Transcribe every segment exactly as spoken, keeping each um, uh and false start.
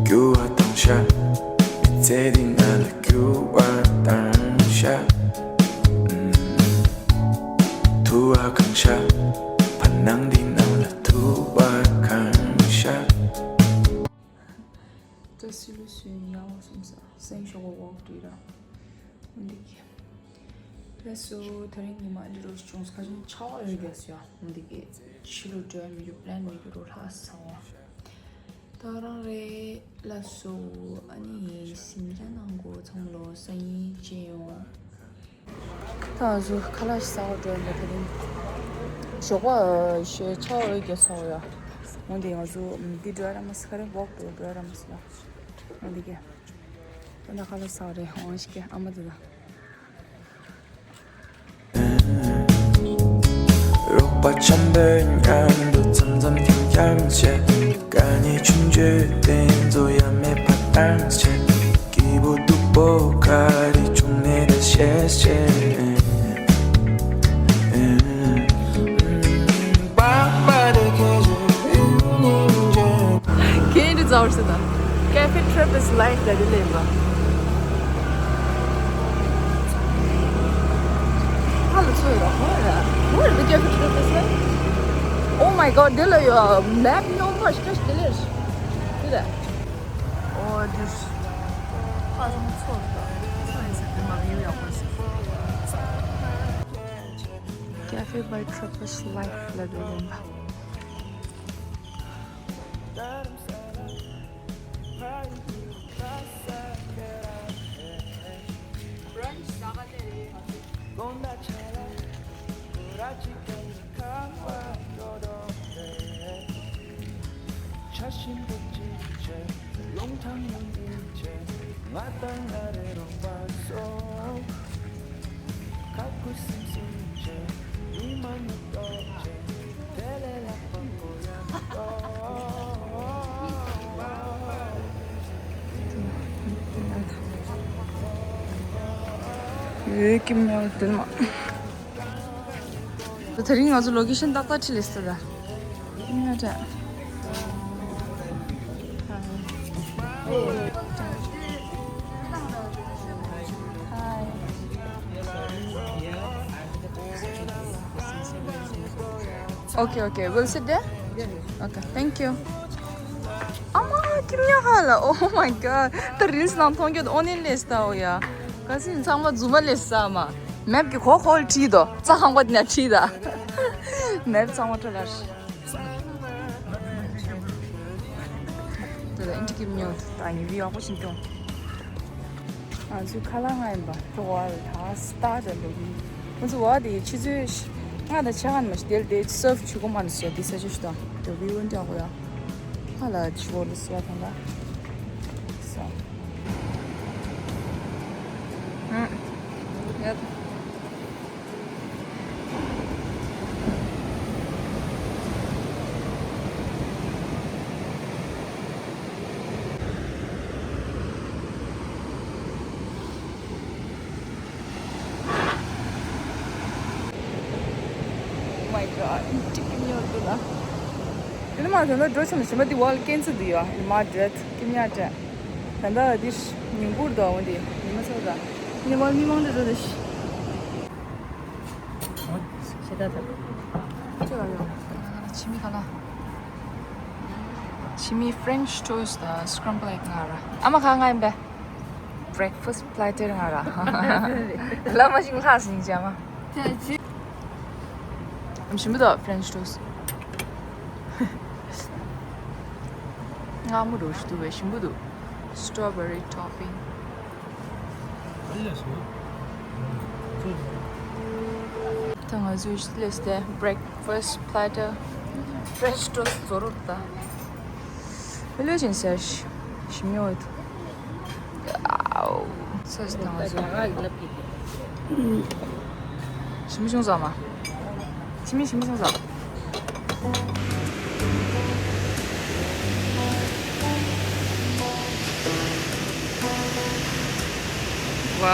རྒྱུ་བ་དང་ཤ། མི་ཚེ་འདི་ང་ལ་རྒྱུ་བ་དང་ཤ། ཐུ་བ་གང་ཤ། བར་སྣང་འདི་ནང་ལ་ཐུ་བ་གང་ཤ། བཀྲ་ཤིས་ལོ་སུ་ཡང་བསམ་ས་སེང་ཤོག་གོ་འོག་འདྲི་ར། འདི་གི། ལགས་སོ། དེ་རིང་ཉི་མ་འདི་རུ་བྱུང་། ཁ་ཅིག་ཆར་པ་ཡོད་རྒྱུ་ཡ། འདི་གི་ཕྱི་ལོགས་འགྲོ་མི་རྒྱུ། པི་ལེན་མི་རྒྱུ་རུ་ལྷག་སོང་། ད་རང་རེད། ལགས་སོ། ཨ་ནི་ཟིན་བྲིས་གནང་གོ་ཚང་ལོ་སང་ཉིན་མཇལ་ཡོང་། ད་ང་ཚོ་ཁ་ལག་ཞིག་ཟ་བར་འགྲོ་ཡིན་པ། དེ་རིང་ཞོགས་པ་ཞེ་ཆར་པ་ཡོད་རྒྱུ་ཡ། འོན་ཏེ་ང་ཚོ་འདི་འགྲོ་ཡ་ར་མ་ཟེར། ག་རེ་འོག་ཏུ་འགྲོ་ཡ་ར་མ་ཟེར་ལ། འོན་ཏེ་ཀྱེ། ད་ལྟ་ཁ་ལག་ཟ་བ་རེད། འོང་ཞིག་གི་ཨ་མ་དེ་ལ། རོགས་པ་འཆམ་པོའི་མཉམ་དུ་འཆམ་འཆམ་འཆམ་འཆམ་བྱས། དཀའ་ངལ་ཆུང་ཆུང་དེ་ཚོ་ཡང་མེད་པ་བཏང་བྱས། སྐྱིད་པོ་སྡུག་པོ་ག་རེ་བྱུང་ནས་ད་བཤད་བཤད། ཁྱེད་འདི་ཚོར་སྲིད་ད། Cafe Trip is life ལ་འདི་ལེན་པ། ཧ་ལ་ཚོ་ཡོད་ཧོ་ར། What is the Cafe Trip is life? Oh my god, འདི་ལ་ཡོད། Map ནོམ་པ་ཤ་ཤ་འདི་ལས། འདི་ལ། ཨོ་འདི། ཧ་ལ་ཚོ་ཡོད། ཚོ་ཡོད་ཟེར་འདི་མ་བི་ཡུ་ཡག་པོ་ཟེར། Cafe by Truckers Life ལ་འདི་ལེན་པ། ཡོད་ཀྱི་མེད་དེ་མ། དེ་རིང་ང་ཚོ་ལོ་ཀེ་ཤན་ཏག་ཏག་ཁྲིད་ལས་སོ་ད། ཡིན་ན་དྲ། Okay, okay. We'll sit there. Okay, thank you. ཨ་མ་ཀིམ་ཉ་ཧ་ལ། Oh my god. ད་རིལ་སི་ནང་མཐོང་རྒྱུ་ཨོ་ནི་ལས་ལྟ་འོ་ཡ། ག་སི་ཚང་མ་རྫུན་མ་ལས་ས་མ། མེབ་ཀྱི་གོ་གོ་ལ་ཁྲིད་དོ། རྩྭ་ཁང་པ་དེ་ན་ཁྲིད་ད། མེབ་ཚང་མ་སྤྲོ་ལར། དེ་ལ་ཨིན་ཏི་ཀིམ་ཉོ་ད་ཉི་བི་ཡག་པོ་ཞིག་སྐྱོང་། ང་ཚོའི་ཁ་ལག་ང་ཡིན་པ། ཁྱོ་བ་ད་སྟ་དེ་འགྲོ་གི། ང་ཚོ་བ་དེ་ཆུ་ཚོད་ལྔ་དང་ཕྱེད་ཀ་ནས་མ་ཞིག་དེ་ལ་དེ་སར་ཕི་བྱེད་གོ་མ་ནས་སོ་དེ་ས་ཆ་ཞིག་དང་དེ་བི་ཝན་ཏི་ཡག་པོ་ཡ། ཁ་ལག་ཆུ་བོ་ལ་སོ་དང་ད། སོ། ཨ། ཡ། Oh my god. ཅིག་ཉོ་འདུག་ལ། དེ་ནས་མ་དོན་དག་འགྲོ་ཆོག་ནི་ཞིམ་པ་འདི་བ་ལ་ཀན་སི་འདི་ཡོད་ཨིན་མ་འདྲེད་ཀིམ་ཉ་ཏྲ། ད་ལྟ་འདི་ཉིན་གུར་དོ་འོ་འདི་ཉི་མ་ཚོ་ད། ནི་བ་མི་མང་འདྲ་འགྲོ་ད་ཤི། ཤེ་ད་ད། ཅི་ལ་ཡོད། ཆི་མི་ཁ་ལ། ཆི་མི་French toast དང་scrambled egg ང་ར། ཨ་མ་ཁ་ང་ཡིན་པས། Breakfast platter ང་ར། ལ་མ་ཞིག་ལྷག་ཟིན་ཅང་ཨ། ཞིམ་པོ་འདུག French toast། མངར་མོ་འདྲ་ཞིག་འདུག་པས་ཞིམ་པོ་འདུག Strawberry topping། ད་ང་ཚོའི་ལས་ཏེ་breakfast platter French toast བཟོ་རོགས་ད། ལོས་ཅན་ཟེར་ཞིམ་ཡོད། ཨའོ། ཚོས་དང་ཞིམ་པོ་བྱུང་ཙང་མ། ཆི་མི་ཞིམ་པོ་བྱུང་ཙང་། ཨ།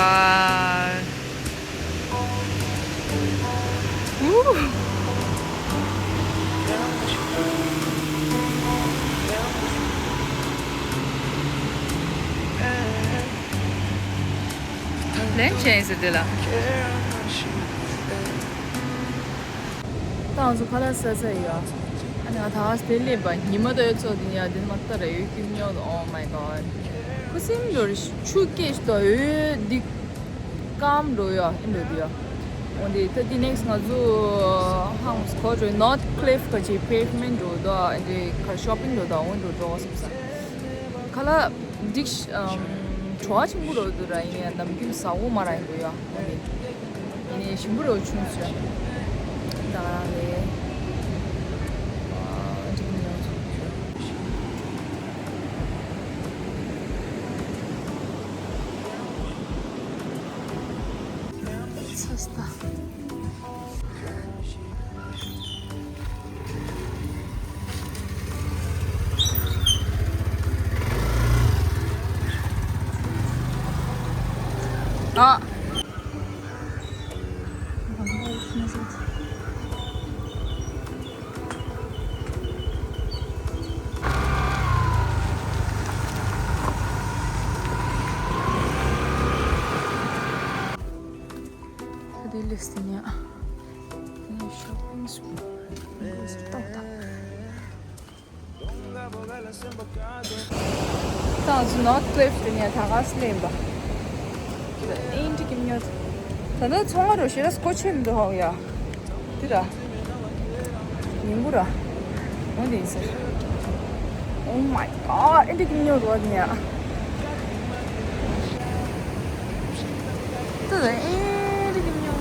ཨུ། ལན་ཆེན་ཟེར་དེ་ལ། ད་ང་ཚོ་ཁ་ལག་ཟ་ས་ཡོད། ཨ་ནི་ང་ད་ག་སེ་དེ་སླེབས་པ་ཉི་མ་ད་ཡོད་ཚོ་དེ་ཡ་དེ་མ་ལྟ་ར་ཡོད་ཀྱི་མྱོང་། Oh my god. ཁུ་སིམ་འགྲོ་རེ་ཆུ་སྐྱེས་ཤི་ད་འོད་སྡིག་སྐམ་འགྲོ་ཡ་ཨེ་འགྲོ་དེ་ཡ། འོ་དེ་ད་དེ་next ང་ཚོ་ཧང་སྐོར་འགྲོ་North Cliff ག་ཅིག་pavement འགྲོ་ད་ཨེ་འདྲེ་ག་shopping འགྲོ་ད་འོ་འགྲོ་འགྲོ་བསམ་ས། ཁ་ལག་འགྲིག་ཤ་ཨམ་བྲོ་བ་ཆེན་པོ་རོ་འདུག་ར། ཡིན་ཡང་ནམ་རྒྱུན་ཟ་འོ་མ་ར་ཡིན་འདུག་ཡ། ཨ་ནི་ཡིན་ནའི་ཞིམ་པོ་རོ་བྱུང་སོང་། ད་རང་ལས་ཨ་འགྲིག་མི་ཡོང་སོང་། ཚ་སྟ། ཨ། ཁ་དེ་ལས་སྟེ་ཉ། ནི་shopping spree ཏོག་ཏག། ད་ང་ཚོ་North Cliff དེ་ནས་ད་ག་སེ་སླེབས་པ། ཨིན་ཏི་ཀི་ཉོ། ད་ནི་ཚོང་ང་རུ་ཤེས་ར་སྐོ་ཆེན་འདུག་ཧོ་ཡ། དེ་ར། ཉིན་གུ་ར། འོ་དེ་ཟེར། Oh my god. ཨིན་ཏི་ཀི་ཉོ་རུ་བ་དེ་ནས། ད་ཨིན་ཏི་ཀི་ཉོ།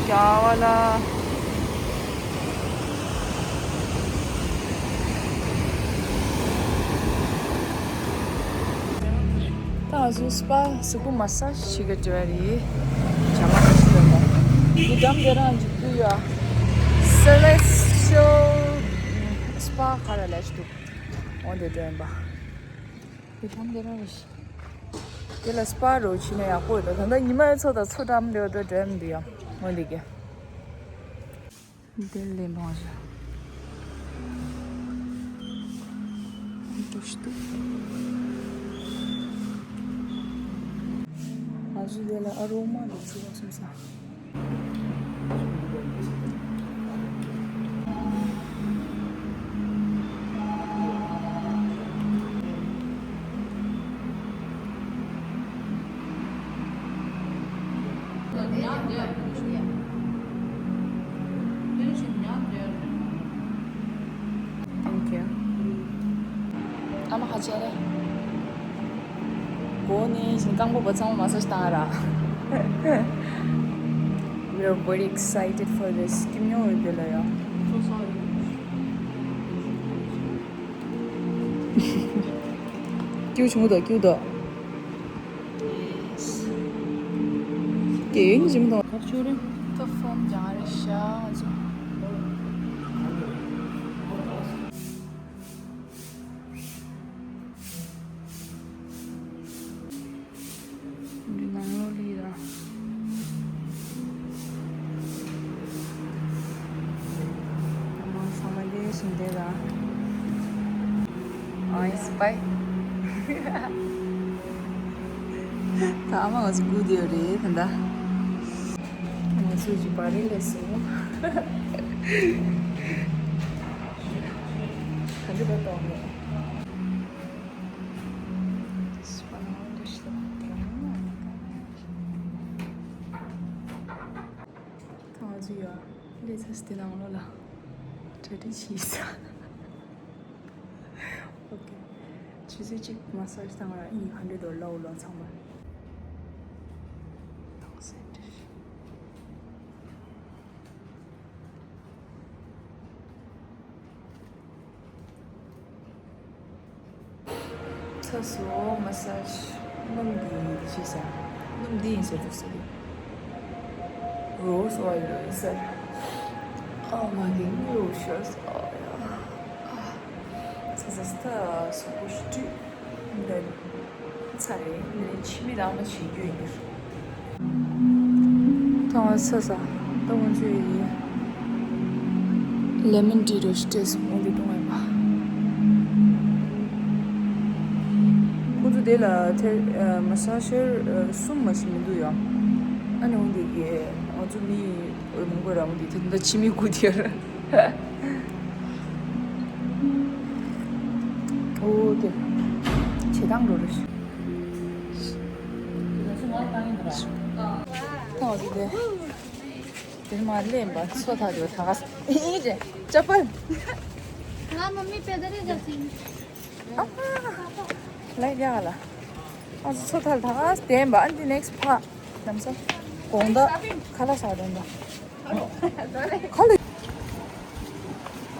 ཀྱ་ཝ་ལ། ད་ང་ཚོ་སྤ་གཟུགས་པོ་མ་སཱ་ཇི་བྱེད་ག་འགྲོ་བ་རེད། བྱ་མ་ཞིག་འགྲོ་བ། འདི་འགྲམ་དེ་རང་འཇིགས་རྒྱུ་ཡ། Celestial Spa ག་ར་ལས་འདུག་འོ་དེ་འགྲོ་ཡིན་པ། འདི་འགྲམ་དེ་རང་རེད། དེ་ལ་སྤ་རོ་བྱིན་ན་ཡག་པོ་ཡོད་དོ། ད་ལྟ་ཉི་མ་ཡོད་ཚོ་དང་ཚོ་འགྲམ་དེ་འོ་དེ་འགྲོ་ཡིན་འདུག་ཡ། འོ་དེ་གི། དེ་ལས་མང་ཞིག་འདུག་ཤི་འདུག་ང་ཚོ་དེ་ལ་ཨ་རོ་མ་ལ་ཚུགས་པ་སོང་ས། Thank you. ཨ་མ་ཁ་ཆེ་རེད། གོ་ནས་བཞིན་རྐང་པ་བོ་ཚང་མ་མ་སཱ་ཇི་བཏང་ར། We are very excited for this. ཀིམ་ཡོང་ཡོད་དེ་ལ་ཡ། ཀྱུ་ཆུང་དོ་ཀྱུ་དོ། ཀྱེ་ཡོད་ནི་ཇིམ་དང་། ཁ་ཆུ་རེད། ཏོ་ཕོན་ཡང་རེད་ཤག་ང་ཚོ། འདི་ནང་ལོགས་ལི་ར། མ་ས་མ་ལེ་ཞིང་དེ་ར། ཨའི་སི་པའི། ད་ཨ་མ་ང་ཚོ་སྒུག་བསྡད་ཡོད་རེད་ད་ལྟ། ང་ཚོ་གི་བ་རེ་ལས་སོང་། ག་འདྲ་ག་གཏོང་མེད། ད་ང་ཚོ་ཡ་ལས་ཚ་སི་དེ་ནང་ལོགས་ལ་གྲ་སྒྲིག་བྱས་ས། ཨོ་ཁེ། ཆུ་ཚོད་གཅིག་མ་སཱ་ཇི་བཏང་ར་ཨིན། ཧན་ཌེ་ཌོ་ལར་ལོ་ཚང་མ། ཏོག་སེ་འདྲ། ཚ་སོ་མ་སཱ་ཇི་སྣུམ་འདི་འདི་བྱས་ཟེར། སྣུམ་འདི་ཡིན་ཟེར་འདུག་ཟེར། རོ་སོ་ཡོད་ཟེར། ཨ་མ་གི་ངུ་ཤོར་སོ་ཡ། ཚ་ཚ་སྟ་སོ་པོ་ཤི་ཊི་འདི་ཚ་རེད། འདི་ཕྱི་མི་རང་ལ་བྱེད་རྒྱུ་ཡིན། ཐང་བ་ས་ས་ཏོག་ཙམ་ཡིན། ལེ་མོན་ཊི་རུ་སྤྲད་སོང་། འོ་འདི་གཏོང་བ་ཡིན་པ། ཁོ་ཚོ་དེ་ལ་ཐེ་མ་སཱ་ཇར་གསུམ་མ་ཞིག་མི་འདུག་ཡ། ཨ་ནི་འོ་འདི་གི་ང་ཚོ་མི་འོ་མང་པོ་ར་འོ་འདི་དེ་འདྲ་ཕྱི་མི་དགུ་དེར། འོ་དེ་བྱེད་སྟངས་འགྲོ་རེད། ཐང་བ་དེ། དེ་མ་ལེན་པ་མཚོ་ཐག་ཆོད་ད་ག་ས་ཨེ་རེད་ཅ་པལ། ང་མ་མི་པེ་ད་རེ་ག་ཅིང་། ཨ་ལ་ཡ་ལ། ཨ་མཚོ་ཐག་ད་ག་ས་བསྟན་པ། ཨ་འདི་next ཕ་ལམ་སང་དགོང་དག་ཁ་ལག་ཟ་དོན་པ། ཁ་ལག་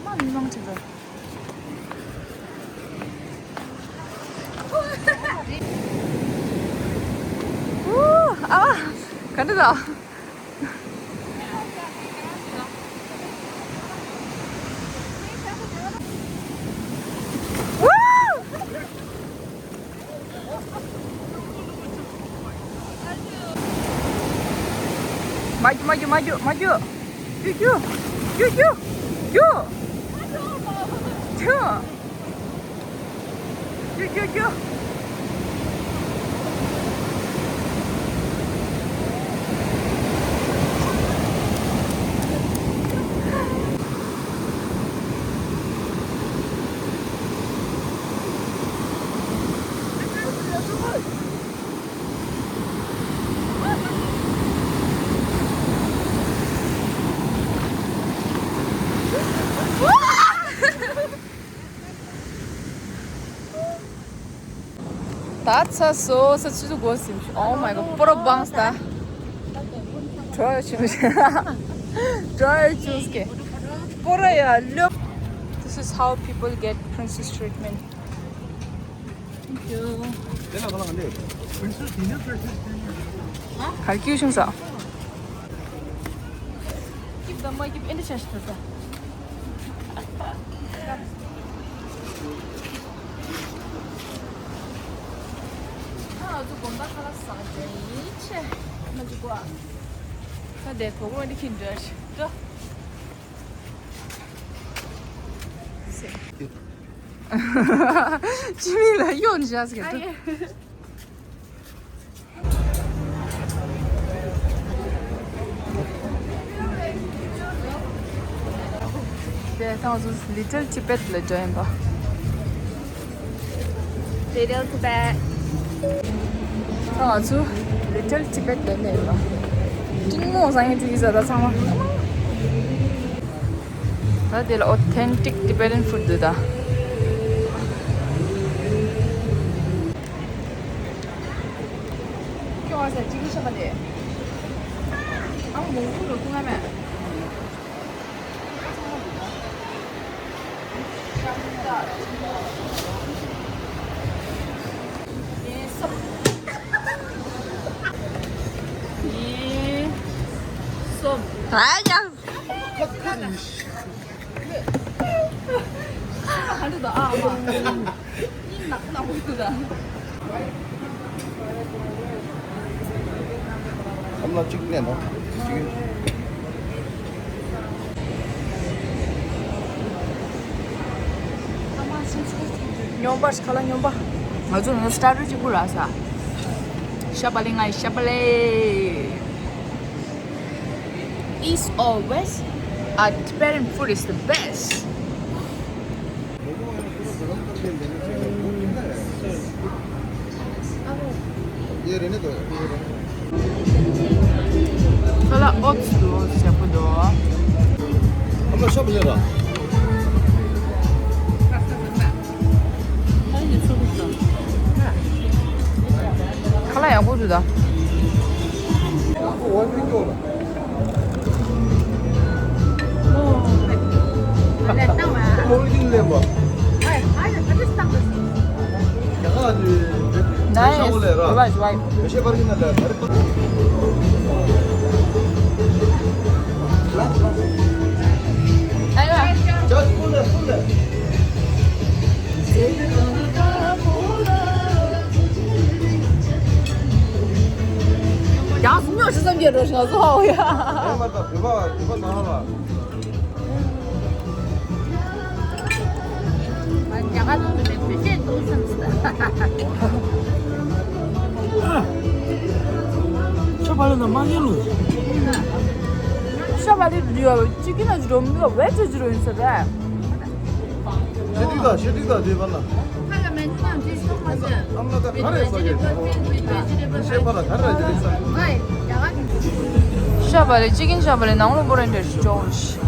ཨ་མ་མི་མང་ཅིག་འགྲོ། ཨ་ག་འདྲ་ད། མ་རྒྱུག་མ་རྒྱུག་མ་རྒྱུག་མ་རྒྱུག་རྒྱུག་རྒྱུག་རྒྱུག་རྒྱུག་རྒྱུག་རྒྱུག་རྒྱུག་རྒྱུག་རྒྱུག་ད་ཚ་སོ་ས་ཆུ་ཚོད་འགོ་ཟིན། Oh my god, པོ་རོ་བང་སྟ། Try to choose. Try to choose. པོ་རོ་ཡ་ལོ། This is how people get princess treatment. Thank you. དེ་ལ་ག་ལ་ག་འདི། གར་སྐྱིད་བྱུང་ས། སྐྱིད་དང་མ་སྐྱིད་ཨེ་འདྲ་བྱ་ཞིག་ད་ས། ཨ་ང་ཚོ་དགོང་དག་ཁ་ལག་ཟ་འདྲ་ཡིན་ཆེ། མ་འཇིག་གོ། ད་དེ་གོ་གོ་འདི་ཁྱིན་འདྲ་ཞིག་ད། སྤྱི་མིང་ལ་གཡོག་འཇགས་ཟེར་གི་འདུག་དེ་ཐང་ཚོ་Little Tibet ལ་འགྲོ་ཡིན་པ། Little Tibet. ཐང་ཚོ་Little Tibet ལ་སླེབས་ཡོད། ཀྲིན་མོ་བཟང་ཡིན་ཀྲིན་ཟ་ད་ཚང་མ། ད་དེ་ལ་authentic Tibetan food འདུག་ད། ཁྱོད་ཨ་ས་ཅི་གི་ཤ་ཁ་ལས། ཨ་མོ་ཁུ་རུ་ཁུ་ང་མེད། ད་ཡང་། ཨམ་ལགས་གཅིག་ལེན་དང་། གཅིག་སྨྱོན་པ་ཞིག་ཁ་ལག་སྨྱོན་པ། ང་ཚོ་ནི་སྟ་རུ་གཅིག་པུ་ར་ས། ཤ་པ་ལེ་ང་ཤ་པ་ལེ། East or West, our Tibetan food is the best. ཁ་ལག་ཨོ་ཙི་འདུག་ཞེ་པོ་འདུག་ཨ་མ་ཤ་པ་ལེ་ར། ཁ་ལག་ཡག་པོ་འདུག་ད། Right, right. ཡང་སུ་ཉོ་ཤི་སམ་གྱི་རོ་ཤ་སོ་ཧོ་ཡ། རྒྱ་གར་ནང་དུ་ནས་བོད་ཆས་འདུག་བསམ་སོང་། ཤ་བ་ལི་ན་མ་ཡེ་ལུ། ཤ་བ་ལི་ཡོ་ཅི་ཀི་ན་ཇི་རོ་མི་བེ་ཅི་ཇི་རོ་ཡིན་ས་རེད། ཤེ་ཏི་ད་ཤེ་ཏི་ད་དེ་བ་ན། ཨ་མ་ད་ག་རེ་ཟ་གི། ཤེ་བ་ལ་ག་རེ་རེད་ཟ། ཤ་བ་ལི་ཅི་ཀི་ན་ཤ་བ་ལི་ནང་ལོ་བོ་རེན་ཏེ་ཅོ་ཤི།